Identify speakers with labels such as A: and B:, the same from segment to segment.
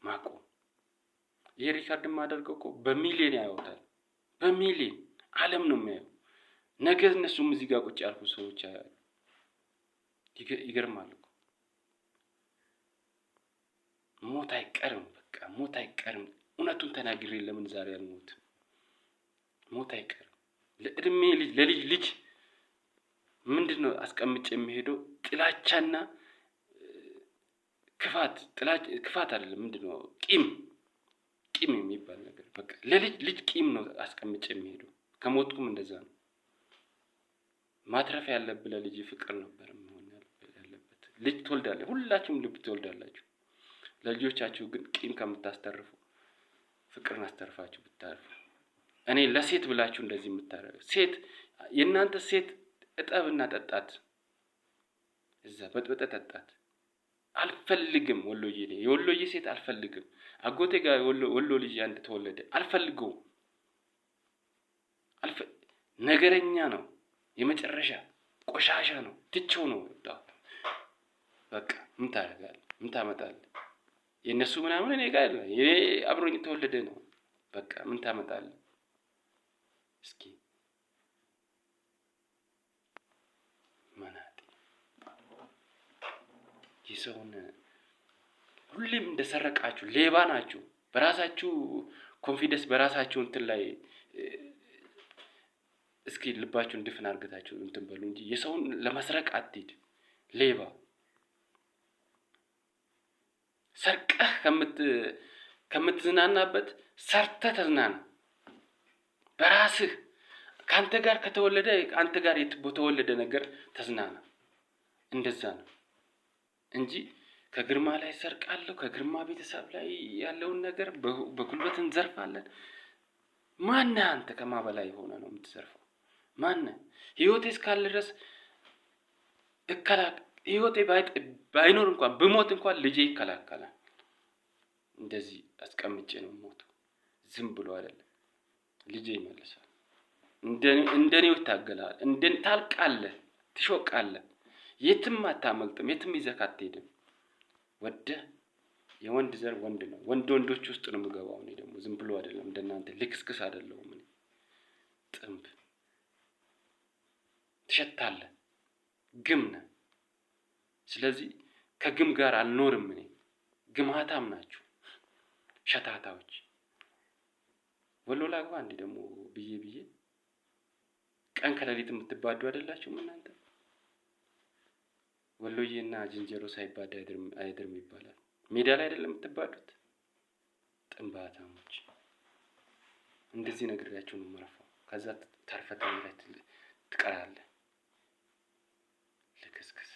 A: ማቆም። ይሄ record የማደርገው እኮ በሚሊዮን ያዩታል። በሚሊዮን ዓለም ነው የሚያየው። ነገ እነሱም እዚህ ጋር ቁጭ ያልኩ ሰዎች ያያሉ። ይገርማል እኮ፣ ሞት አይቀርም። በቃ ሞት አይቀርም። እውነቱን ተናግሬ ለምን ዛሬ አልሞትም? ሞት አይቀርም። ለእድሜ ልጅ ለልጅ ልጅ ምንድን ነው አስቀምጬ የሚሄደው? ጥላቻና ክፋት፣ ክፋት አይደለም፣ ምንድን ነው፣ ቂም፣ ቂም የሚባል ነገር፣ በቃ ለልጅ ልጅ ቂም ነው አስቀምጬ የሚሄደው። ከሞትኩም እንደዛ ነው። ማትረፍ ያለብህ ለልጅ ፍቅር ነበር መሆን ያለበት። ልጅ ትወልዳለህ፣ ሁላችሁም ልብ ትወልዳላችሁ። ለልጆቻችሁ ግን ቂም ከምታስተርፉ ፍቅርን አስተርፋችሁ ብታርፉ። እኔ ለሴት ብላችሁ እንደዚህ የምታደርገው፣ ሴት የእናንተ ሴት እጠብና ጠጣት፣ እዛ በጥብጠ ጠጣት። አልፈልግም፣ ወሎዬ የወሎዬ ሴት አልፈልግም። አጎቴ ጋር ወሎ ልጅ አንድ ተወለደ፣ አልፈልገውም። ነገረኛ ነው፣ የመጨረሻ ቆሻሻ ነው። ትቼው ነው የወጣሁት። በቃ ምን ታደርጋለህ? ምን ታመጣለህ? የእነሱ ምናምን እኔ ጋር የኔ አብሮኝ የተወለደ ነው። በቃ ምን ታመጣለህ? እስኪ መናጤ፣ የሰውን ሁሌም እንደሰረቃችሁ ሌባ ናችሁ። በራሳችሁ confidence፣ በራሳችሁ እንትን ላይ እስኪ ልባችሁን ድፍን አርግታችሁ እንትን በሉ እንጂ የሰውን ለመስረቅ አትሂድ። ሌባ፣ ሰርቀህ ከምትዝናናበት ሰርተህ ተዝናና። በራስህ ከአንተ ጋር ከተወለደ፣ አንተ ጋር በተወለደ ነገር ተዝናና። እንደዛ ነው እንጂ ከግርማ ላይ ሰርቃለሁ፣ ከግርማ ቤተሰብ ላይ ያለውን ነገር በጉልበት እንዘርፋለን። ማነህ አንተ? ከማ በላይ የሆነ ነው የምትዘርፈው? ማነህ? ህይወቴ እስካለ ድረስ ህይወቴ ባይኖር እንኳን፣ ብሞት እንኳን ልጄ ይከላከላል። እንደዚህ አስቀምጬ ነው ሞቱ። ዝም ብሎ አይደለም። ልጄ ይመልሳል። እንደኔው ይታገላል። እንደ ታልቃለህ፣ ትሾቃለህ። የትም አታመልጥም። የትም ይዘህ አትሄድም። ወደህ የወንድ ዘር ወንድ ነው። ወንድ ወንዶች ውስጥ ነው የምገባው። እኔ ደግሞ ዝም ብሎ አይደለም፣ እንደናንተ ልክስክስ አይደለሁም። እኔ ጥንብ ትሸታለህ፣ ግም ነህ። ስለዚህ ከግም ጋር አልኖርም። እኔ ግማታም ናችሁ ሸታታዎች። ወሎ ላግባ እንዴ ደግሞ ብዬ ብዬ፣ ቀን ከሌሊት የምትባዱ አይደላችሁም እናንተ? ወሎዬና ዝንጀሮ ሳይባዳ አይድርም ይባላል። ሜዳ ላይ አይደለም የምትባዱት? ጥንባታሞች፣ እንደዚህ ነግሬያችሁ ነው የምረፋው። ከዛ ተርፈህ ተኝተህ ትቀራለህ። ልክስክስ፣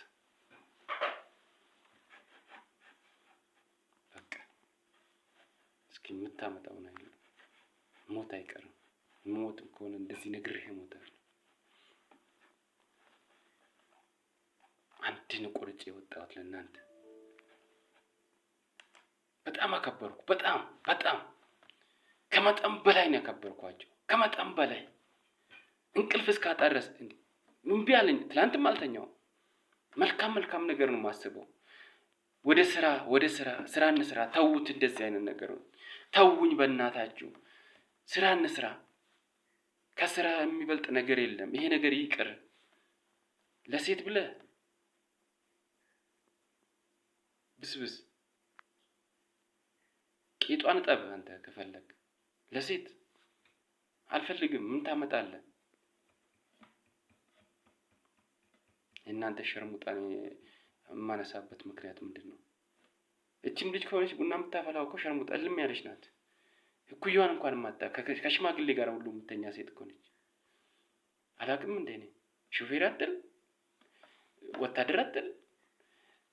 A: በቃ እስኪ የምታመጣውን አይደለም፣ ሞት አይቀርም። ሞትም ከሆነ እንደዚህ ነግሬህ እሞታለሁ። አንድን ቆርጬ የወጣሁት ለእናንተ በጣም አከበርኩ። በጣም በጣም ከመጠን በላይ ነው ያከበርኳቸው። ከመጠን በላይ እንቅልፍ እስካጣ ድረስ እምቢ አለኝ። ትላንትም አልተኛውም። መልካም መልካም ነገር ነው የማስበው። ወደ ስራ፣ ወደ ስራ፣ ስራ እንስራ። ተዉት፣ እንደዚህ አይነት ነገር ነው። ተውኝ በእናታችሁ፣ ስራ እንስራ። ከስራ የሚበልጥ ነገር የለም። ይሄ ነገር ይቅር። ለሴት ብለህ ብስብስ ቂጧን እጠብ አንተ ከፈለግ። ለሴት አልፈልግም። ምን ታመጣለህ? የእናንተ ሸርሙጣን የማነሳበት ምክንያት ምንድን ነው? እችም ልጅ ከሆነች ቡና የምታፈላው እኮ ሸርሙጣ እልም ያለች ናት። እኩያዋን እንኳን ማታ ከሽማግሌ ጋር ሁሉ የምተኛ ሴት እኮ ነች። አላቅም እንደ እኔ ሾፌር አትል፣ ወታደር አትል፣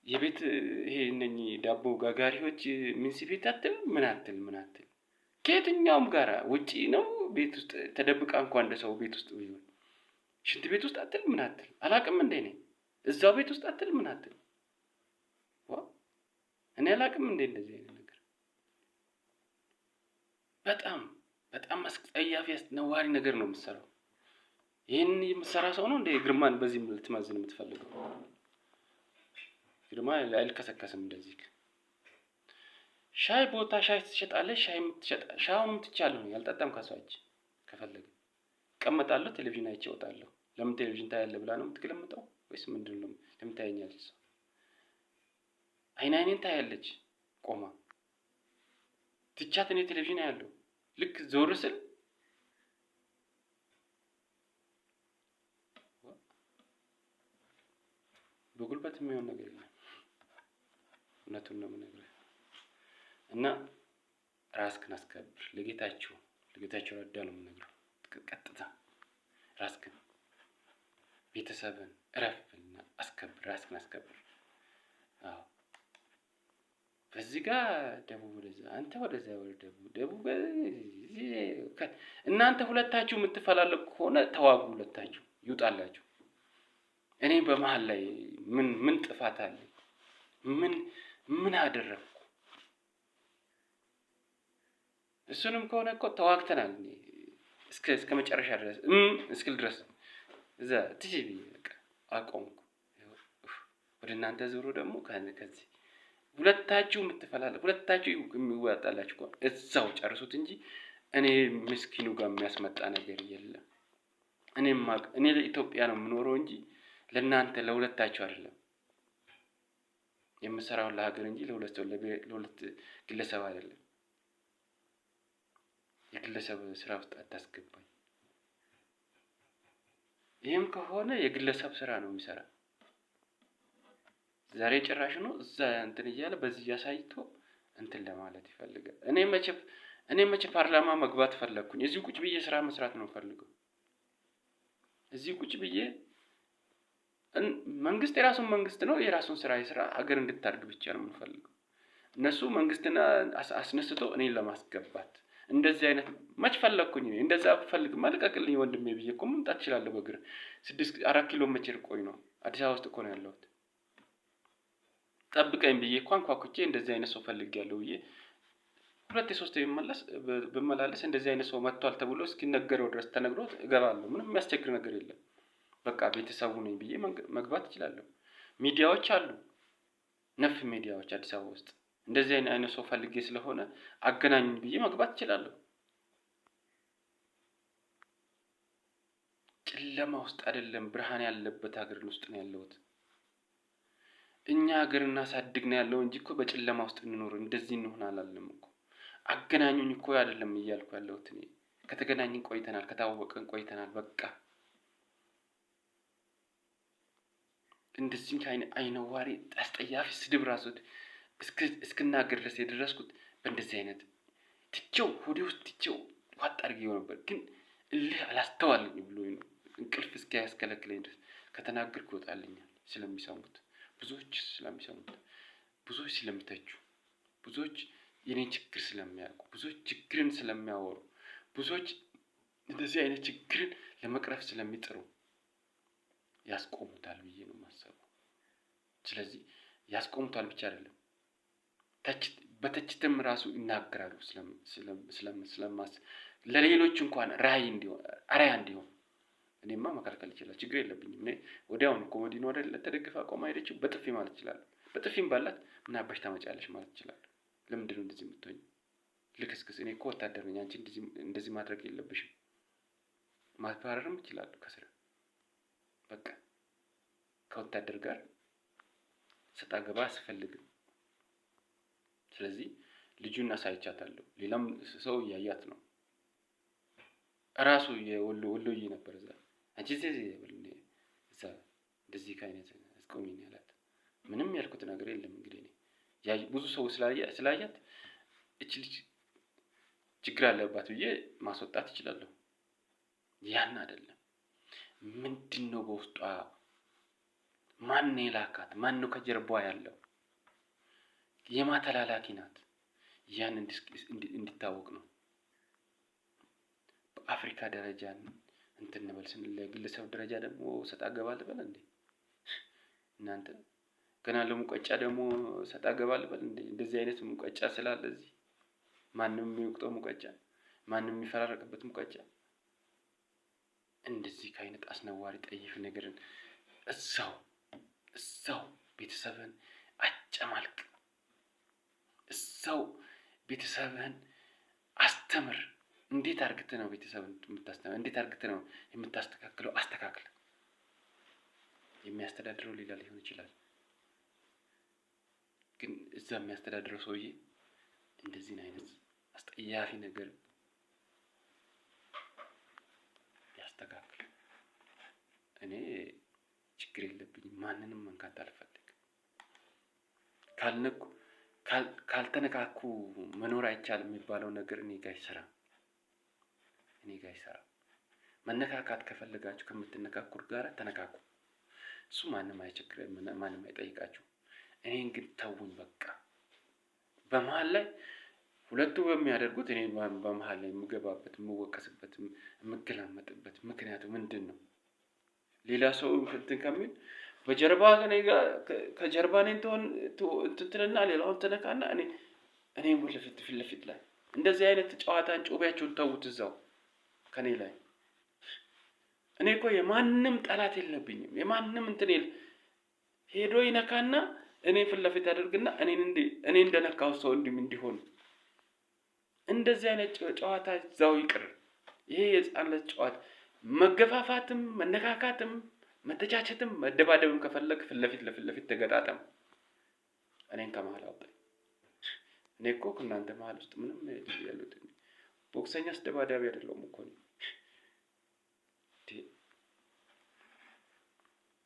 A: የቤት ይሄ እነኚህ ዳቦ ጋጋሪዎች ሚንስ ቤት አትል፣ ምን አትል፣ ምን አትል፣ ከየትኛውም ጋር ውጪ ነው ቤት ውስጥ ተደብቃ እንኳን እንደ ሰው ቤት ውስጥ ቢሆን ሽንት ቤት ውስጥ አትል፣ ምን አትል፣ አላቅም እንደ እኔ እዛው ቤት ውስጥ አትል፣ ምን አትል፣ እኔ አላቅም እንደ እንደዚህ አይነት ነገር፣ በጣም በጣም አስጸያፊ አስነዋሪ ነገር ነው የምትሰራው። ይህን የምትሰራ ሰው ነው እንደ ግርማን በዚህ ልትመዝን የምትፈልገው? ግርማ አይልከሰከስም እንደዚህ። ሻይ ቦታ ሻይ ትሸጣለች። ሻይ የምትሸጣ ሻዩንም ትቻለሁ ያልጠጣም ከሷ እጅ ከፈለገ እቀመጣለሁ። ቴሌቪዥን አይቼ እወጣለሁ። ለምን ቴሌቪዥን ታያለህ ብላ ነው የምትገለምጠው ወይስ ምንድን ነው? ለምን ታየኛለች? እሷ አይን አይኔን ታያለች ቆማ ትቻት። እኔ ቴሌቪዥን አያለሁ። ልክ ዞር ስል በጉልበት የሚሆን ነገር የለም። እውነቱን ነው የምነግርህ። እና ራስክን አስከብር። ለጌታቸው ረዳ ነው የምነግረው። ቀጥታ ራስክን፣ ቤተሰብን እረፍና አስከብር። ራስክን አስከብር። አዎ በዚህ ጋር ደቡብ ወደዛ፣ አንተ ወደዛ ወደ ደቡብ ደቡብ። እናንተ ሁለታችሁ የምትፈላለጉ ከሆነ ተዋጉ፣ ሁለታችሁ ይውጣላችሁ። እኔ በመሀል ላይ ምን ምን ጥፋት አለ? ምን ምን አደረግኩ? እሱንም ከሆነ እኮ ተዋግተናል እስከ መጨረሻ ድረስ እስክል ድረስ እዛ ትጂ ብዬ በቃ አቆምኩ። ወደ እናንተ ዞሮ ደግሞ ከዚህ ሁለታችሁ የምትፈላለ ሁለታችሁ የሚዋጣላችሁ ከሆነ እዛው ጨርሱት እንጂ እኔ ምስኪኑ ጋር የሚያስመጣ ነገር የለም። እኔ ለኢትዮጵያ ነው የምኖረው እንጂ ለእናንተ ለሁለታችሁ አይደለም። የምሰራውን ለሀገር እንጂ ለሁለት ሰው ለሁለት ግለሰብ አይደለም። የግለሰብ ስራ ውስጥ አታስገባኝ። ይህም ከሆነ የግለሰብ ስራ ነው የሚሰራ። ዛሬ ጭራሽ ነው እዛ እንትን እያለ በዚህ እያሳይቶ እንትን ለማለት ይፈልጋል። እኔ መቼ ፓርላማ መግባት ፈለግኩኝ? እዚሁ ቁጭ ብዬ ስራ መስራት ነው የምፈልገው። እዚሁ ቁጭ ብዬ መንግስት የራሱን መንግስት ነው የራሱን ስራ የስራ ሀገር እንድታድግ ብቻ ነው የምንፈልገው። እነሱ መንግስትን አስነስቶ እኔን ለማስገባት እንደዚህ አይነት መች ፈለግኩኝ? እኔ እንደዛ ብፈልግማ ልቀቅልኝ ወንድሜ ብዬ እኮ መምጣት እችላለሁ። በእግር 6 4 ኪሎ ሜትር ቆይ ነው፣ አዲስ አበባ ውስጥ እኮ ነው ያለሁት። ጠብቀኝ ብዬ እኮ አንኳኩቼ እንደዚህ አይነት ሰው ፈልጌያለሁ ብዬ ሁለት ሶስት ብመለስ ብመላለስ እንደዚህ አይነት ሰው መጥቷል ተብሎ እስኪነገረው ድረስ ተነግሮት እገባለሁ። ምንም የሚያስቸግር ነገር የለም። በቃ ቤተሰቡ ነኝ ብዬ መግባት እችላለሁ። ሚዲያዎች አሉ፣ ነፍ ሚዲያዎች አዲስ አበባ ውስጥ እንደዚህ አይነት ሰው ፈልጌ ስለሆነ አገናኙኝ ብዬ መግባት እችላለሁ። ጨለማ ውስጥ አይደለም፣ ብርሃን ያለበት ሀገር ውስጥ ነው ያለሁት። እኛ ሀገር እናሳድግ ነው ያለው እንጂ እኮ በጨለማ ውስጥ እንኖር እንደዚህ እንሆን አላልንም እኮ። አገናኙኝ እኮ አይደለም እያልኩ ያለሁት እኔ። ከተገናኝን ቆይተናል፣ ከታወቅን ቆይተናል። በቃ እንደዚህ አይነዋሪ አስጠያፊ ስድብ ራሱ እስክናገር ድረስ የደረስኩት በእንደዚህ አይነት ትቼው ሆዴ ውስጥ ትቼው ዋጥ አድርጌው ነበር፣ ግን እልህ አላስተዋልኝ ብሎ ነው እንቅልፍ እስኪያስከለክለኝ ድረስ ከተናገርኩ ይወጣልኛል። ስለሚሰሙት፣ ብዙዎች ስለሚሰሙት፣ ብዙዎች ስለሚተቹ፣ ብዙዎች የኔን ችግር ስለሚያውቁ፣ ብዙዎች ችግርን ስለሚያወሩ፣ ብዙዎች እንደዚህ አይነት ችግርን ለመቅረፍ ስለሚጥሩ ያስቆሙታል ብዬ ነው የማስበው። ስለዚህ ያስቆሙታል ብቻ አይደለም፣ በትችትም ራሱ ይናገራሉ። ስለማስ ለሌሎች እንኳን ራዕይ እንዲሆን አርአያ እንዲሆን እኔማ መከልከል ይችላል፣ ችግር የለብኝም። እኔ ወዲያውኑ ኮመዲኖ አይደለ ተደግፋ ቆማ ሄደችው፣ በጥፊ ማለት እችላለሁ። በጥፊም ባላት ምን አባሽ ታመጫለሽ ማለት እችላለሁ። ለምንድን ነው እንደዚህ የምትሆኝ? ልክስክስ፣ እኔ እኮ ወታደር ነኝ። አንቺ እንደዚህ ማድረግ የለብሽም። ማባረርም እችላለሁ ከስራ። በቃ ከወታደር ጋር ሰጣ ገባ አያስፈልግም። ስለዚህ ልጁን አሳይቻታለሁ። ሌላም ሰው እያያት ነው። እራሱ የወሎ ወሎዬ ነበር እዛ፣ አንቺ እዛ እንደዚህ ከአይነት አስቆሚኝ ያላት። ምንም ያልኩት ነገር የለም። እንግዲህ እኔ ብዙ ሰው ስላያት እች ልጅ ችግር አለባት ብዬ ማስወጣት እችላለሁ። ያን አይደለም። ምንድን ነው በውስጧ? ማን ነው የላካት? ማን ነው ከጀርባዋ ያለው? የማ ተላላኪ ናት? ያን እንዲታወቅ ነው። በአፍሪካ ደረጃ እንትን እንበል ስንል ለግለሰብ ደረጃ ደግሞ ሰጣ ገባ ልበል እንዴ? እናንተ ገና ለሙቀጫ ደግሞ ሰጣ ገባ ልበል እንዴ? እንደዚህ አይነት ሙቀጫ ስላለ እዚህ ማንም የሚወቅጠው ሙቀጫ፣ ማንም የሚፈራረቅበት ሙቀጫ፣ እንደዚህ ከአይነት አስነዋሪ ጠይፍ ነገርን እዛው እዛው ቤተሰብን አጨማልቅ እዛው። ቤተሰብህን አስተምር። እንዴት አርግተህ ነው ቤተሰብን የምታስተምር? እንዴት አርግተህ ነው የምታስተካክለው? አስተካክል። የሚያስተዳድረው ሌላ ሊሆን ይችላል፣ ግን እዛ የሚያስተዳድረው ሰውዬ እንደዚህን አይነት አስጠያፊ ነገር ያስተካክል። እኔ ችግር የለብኝም። ማንንም መንካት አልፈልግም። ካልነኩ ካልተነካኩ መኖር አይቻልም የሚባለው ነገር እኔ ጋ አይሰራም። እኔ ጋ አይሰራም። መነካካት ከፈለጋችሁ ከምትነካኩት ጋር ተነካኩ። እሱ ማንም አይቸግር፣ ማንም አይጠይቃችሁ። እኔን ግን ተውኝ በቃ። በመሀል ላይ ሁለቱ በሚያደርጉት እኔ በመሀል ላይ የምገባበት፣ የምወቀስበት፣ የምገላመጥበት ምክንያቱ ምንድን ነው? ሌላ ሰው እንትን ከሚል በጀርባ እኔ ጋር ከጀርባ እኔን ትሆን እንትን ትልና ሌላውን ትነካና እኔ ፊት ለፊት ላይ እንደዚህ አይነት ጨዋታን ጮቢያቸውን ተዉት እዛው ከኔ ላይ። እኔ እኮ የማንም ጠላት የለብኝም። የማንም እንትን የለ ሄዶ ይነካና እኔ ፊት ለፊት ያደርግና እኔን እንዲ እኔ እንደነካው ሰው እንዲሆን እንደዚህ አይነት ጨዋታ እዛው ይቅር። ይሄ የህፃን ጨዋታ መገፋፋትም መነካካትም መተቻቸትም መደባደብም ከፈለግ ፊት ለፊት ለፊት ለፊት ተገጣጠም። እኔን ከመሀል አውጣኝ። እኔ እኮ ከእናንተ መሀል ውስጥ ምንም ያሉት ቦክሰኛ አስደባዳቢ አይደለሁም እኮ እኔ።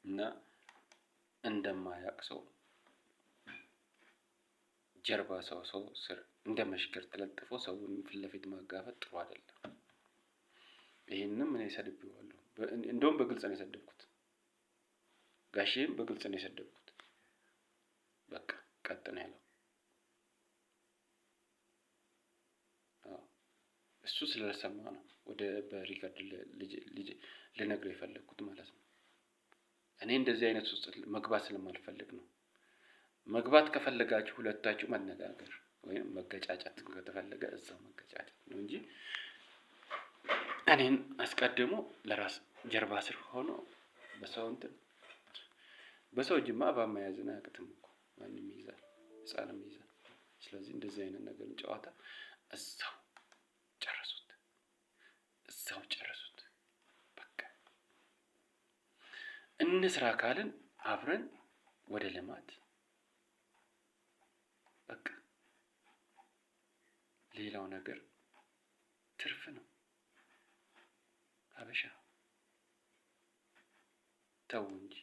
A: እና እንደማያውቅ ሰው ጀርባ ሰው ሰው ስር እንደ መሽገር ተለጥፎ ሰውን ፊት ለፊት ማጋፈጥ ጥሩ አይደለም። ይሄንንም እኔ ሰድቤዋለሁ። እንደውም በግልጽ ነው የሰደብኩት። ጋሼም በግልጽ ነው የሰደብኩት። በቃ ቀጥ ነው ያለው። እሱ ስለሰማ ነው ወደ በ record ልነግረው የፈለግኩት ማለት ነው። እኔ እንደዚህ አይነት ውስጥ መግባት ስለማልፈልግ ነው። መግባት ከፈለጋችሁ ሁለታችሁ መነጋገር ወይም መገጫጨት ከተፈለገ እዛው መገጫጨት ነው እንጂ እኔን አስቀድሞ ለራስ ጀርባ ስር ሆኖ በሰው እንትን በሰው እጅማ እባብ መያዝን አያቅትም እኮ ማንም ይይዛል፣ ህፃንም ይይዛል። ስለዚህ እንደዚህ አይነት ነገር ጨዋታ እዛው ጨረሱት፣ እዛው ጨረሱት። በቃ እንስራ ካልን አብረን ወደ ልማት በቃ ሌላው ነገር ትርፍ ነው። ሀበሻ ተው እንጂ።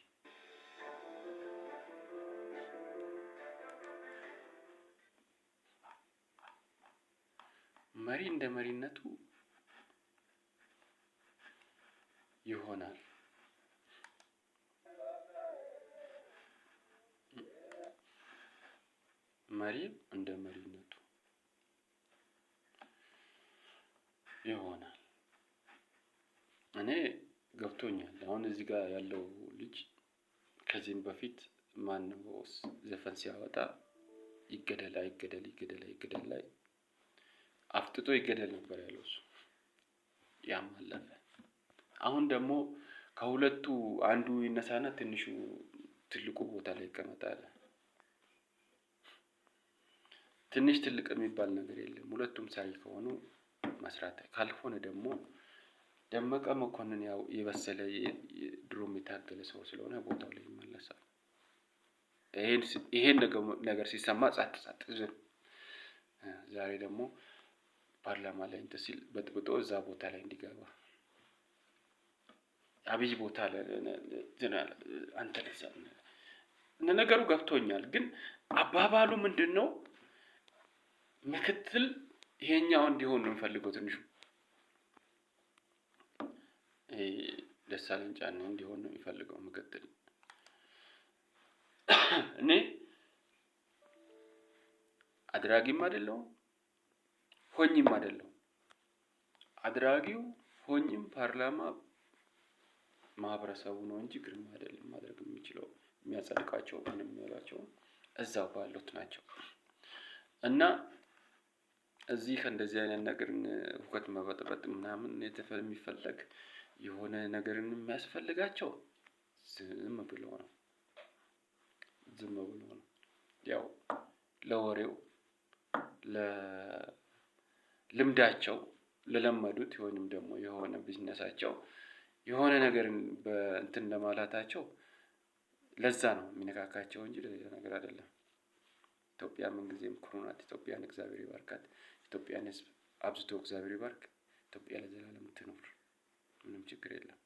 A: መሪ እንደ መሪነቱ ይሆናል። መሪ እንደ መሪነቱ ይሆናል። እኔ ገብቶኛል። አሁን እዚህ ጋር ያለው ልጅ ከዚህም በፊት ማነው ዘፈን ሲያወጣ ይገደል አይገደል ይገደል አይገደል ላይ አፍጥጦ ይገደል ነበር ያለው እሱ። ያም አለፈ። አሁን ደግሞ ከሁለቱ አንዱ ይነሳና ትንሹ ትልቁ ቦታ ላይ ይቀመጣል። ትንሽ ትልቅ የሚባል ነገር የለም። ሁለቱም ሰሪ ከሆኑ መስራት ካልሆነ ደግሞ ደመቀ መኮንን ያው የበሰለ ድሮም የታገለ ሰው ስለሆነ ቦታው ላይ ይመለሳል። ይሄን ነገር ሲሰማ ጸጥ ጸጥ ዝም። ዛሬ ደግሞ ፓርላማ ላይ እንትን ሲል በጥብጦ እዛ ቦታ ላይ እንዲገባ አብይ ቦታ አንተ ነገሩ ገብቶኛል። ግን አባባሉ ምንድን ነው? ምክትል ይሄኛው እንዲሆን ነው የሚፈልገው። ትንሹ ደሳለኝ ጫኔ እንዲሆን ነው የሚፈልገው ምክትል። እኔ አድራጊም አይደለሁም ሆኝም አይደለሁም። አድራጊው ሆኝም ፓርላማ ማህበረሰቡ ነው እንጂ ግርማ አይደለም ማድረግ የሚችለው። የሚያጸድቃቸው ምንም የሚያሏቸው እዛው ባሉት ናቸው። እና እዚህ ከእንደዚህ አይነት ነገርን ሁከት መበጥበጥ ምናምን የሚፈለግ የሆነ ነገርን የሚያስፈልጋቸው ዝም ብሎ ነው። ዝም ብሎ ነው። ያው ለወሬው ለልምዳቸው ለለመዱት ወይንም ደግሞ የሆነ ቢዝነሳቸው የሆነ ነገርን በእንትን ለማላታቸው ለዛ ነው የሚነካካቸው እንጂ ለሌላ ነገር አይደለም። ኢትዮጵያ ምንጊዜም ኩሩ ናት። ኢትዮጵያን እግዚአብሔር ይባርካት። ኢትዮጵያን ሕዝብ አብዝቶ እግዚአብሔር ይባርክ። ኢትዮጵያ ለዘላለም ትኖር። ምንም ችግር የለም።